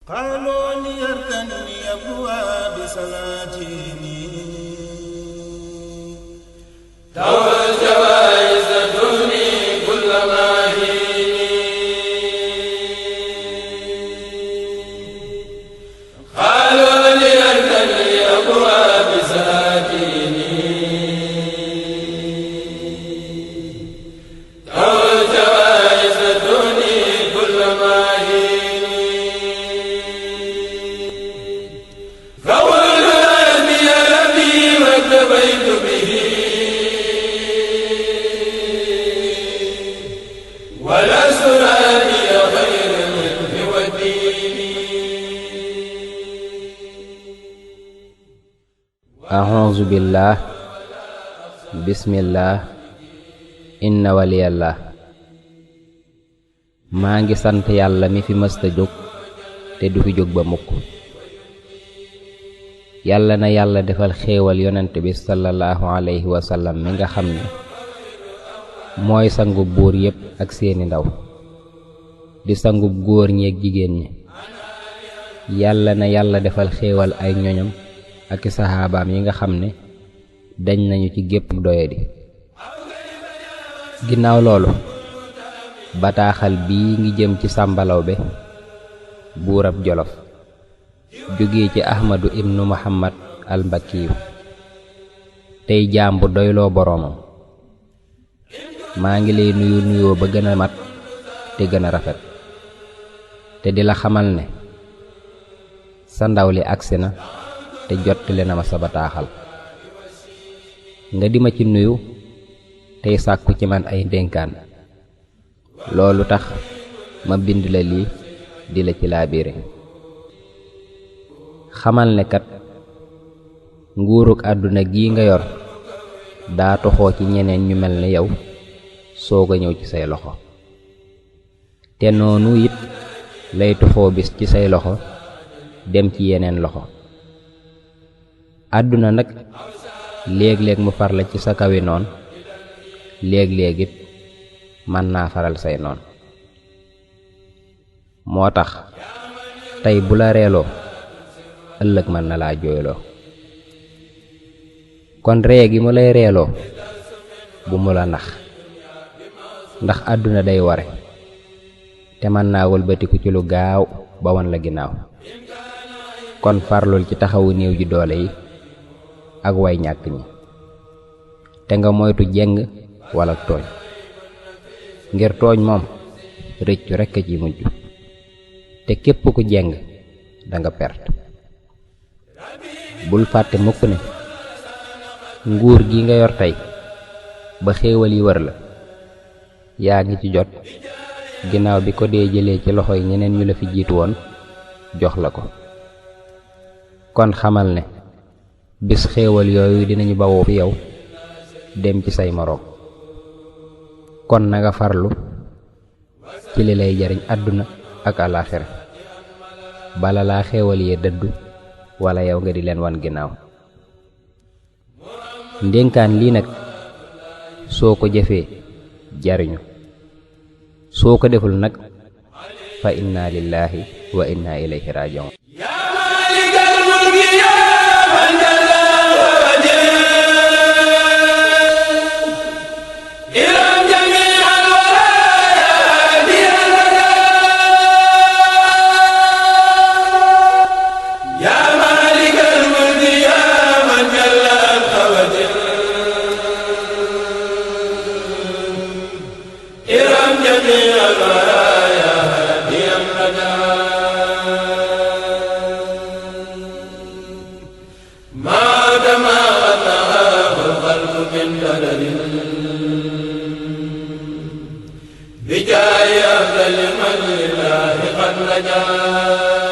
قالوا ليركن لأبواب سلاطيني توجوايز دوني كل ماهيني قالوا ليركن لأبواب سلاطيني توجوايز دوني كل ماهيني A'udzu billah, bismillah, inna waliyallah. maa ngi sant yàlla mi fi mësta jóg te du fi jóg ba mukk. yàlla na yàlla defal xéewal yonent bi sallallahu alayhi wa sallam mi nga xam ne mooy sangub buur yépp ak seeni ndaw di sangub góor ñi ak jigéen ñi. yàlla na yàlla defal xéewal ay ñoñam ak i saxaabaam yi nga xam ne dañ nañu ci gépp doyadi. ginnaaw loolu bataaxal bii ngi jëm ci Sàmba Lawbe buurab Jolof jóge ci Ahmadu ibnu Muhammad al Mbakkiyu tey jaam bu doyloo boroomam. maa ngi lay nuyu nuyoo ba gën a mat te gën a rafet te di la xamal ne sa ndaw li agsi na te jottali na ma sa bataaxal. nga di ma ci nuyu tey sàkku ci man ay ndénkaan. loolu tax ma bind la lii di la ci laabiire. xamal ne kat nguuruk àdduna gii nga yor daa toxoo ci ñeneen ñu mel ne yow soog a ñëw ci say loxo, te noonu it lay toxoo bis ci say loxo dem ci yeneen loxo. àdduna nag léeg-léeg mu far la ci sa kawi noon, léeg-léeg it mën naa faral say noon. moo tax tey bu la reeloo ëllëg mën na laa jooyloo. kon ree gi mu lay reeloo bu mu la nax, ndax àdduna day ware te mën naa wëlbatiku ci lu gaaw ba wan la ginnaaw. kon farlul ci taxawu néew ji doole yi ak way ñàkk ñi, te nga moytu jeng wala tooñ, ngir tooñ moom rëccu rekk a ci mujj, te képp ku jeng danga perte. bul fàtte mukk ne nguur gi nga yor tey ba xéewal yi wër la yaa ngi ci jot ginnaaw bi ko dee jëlee ci loxoy ñeneen ñu la fi jiitu woon jox la ko. kon xamal ne bis xéewal yooyu dinañu bawoo fi yow dem ci say moroom. kon na nga farlu ci li lay jariñ àdduna ak àllaaxira bala laa xéewal yee dëddu wala yow nga di leen wan ginnaaw. ndénkaan lii nag soo ko jëfee jariñu, soo ko deful nag fa inna lillahi wa inna ilayhi raji'un. بجاه أفضل من لله قد نجا